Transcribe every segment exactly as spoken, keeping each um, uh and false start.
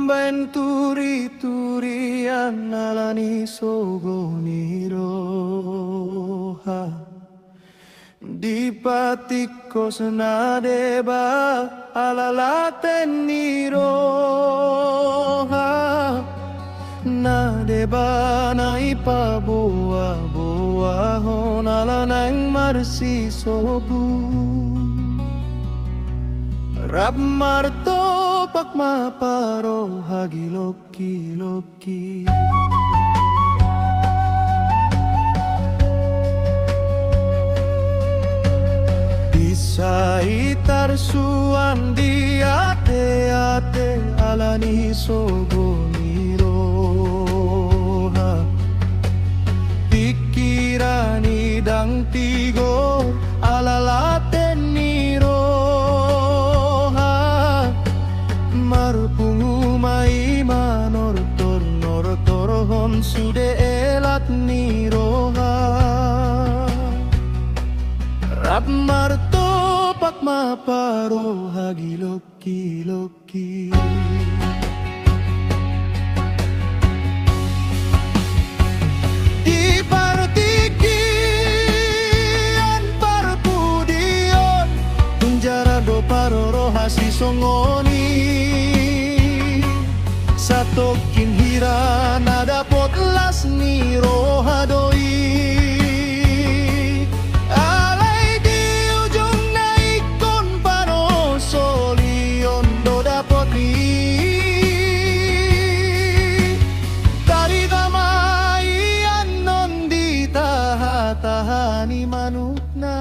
Baen turi-turian ala ni sogo ni roha, dipatikkos na deba ala laten ni roha, na deba na ipaboa-boahon ala naeng marsisobu. Rap martopak ma paroha gilok-gilok. Di sai tarsuan di ate-ate ala ni sogo ni roha, pikiran i ndang tigor ala laten ni roha. Marpungu ma i manortor-nortorhon sude elat ni roha. Rap martopak ma paroha gilok-gilok. Di partingkian parpudion, tung jarar do parroha sisongon i. Satongkin hira na dapot las ni roha do i. Alai di ujungna ingkon panonsolion do dapot i. Tarida ma i annon di taha-taha ni manukna,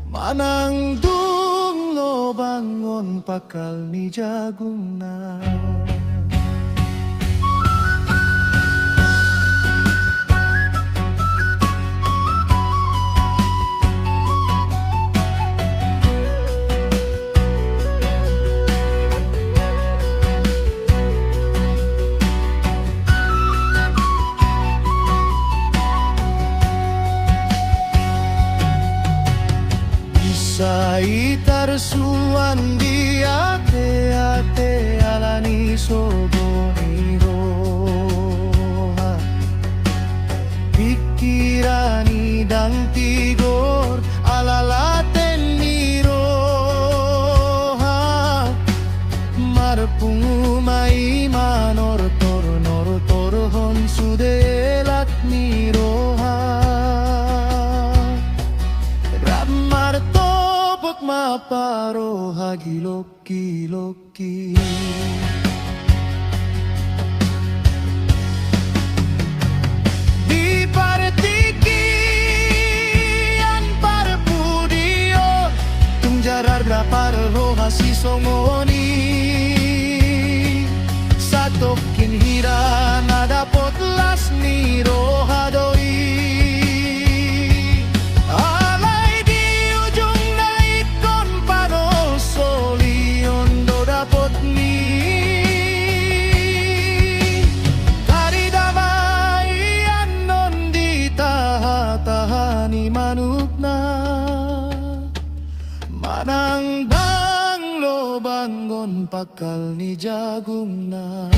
manang dung lobangon pangkal ni jagungna. Di sai tarsuan di ate-ate ala ni sogo ni roha, pikiran i ndang tigor ala laten ni roha. Marpungu ma i manortor-nortorhon sude elat ni roha. Rap martopak ma paroha gilok-gilok i. Di partingkian parpudion, tung jarar do parroha sisongon i. Satongkin hira na dapot las ni roha do i. Alai di ujungna ingkon panonsolion do dapot i. Tarida ma i annon di taha-taha ni manukna, manang dung lobangon pangkal ni jagungna.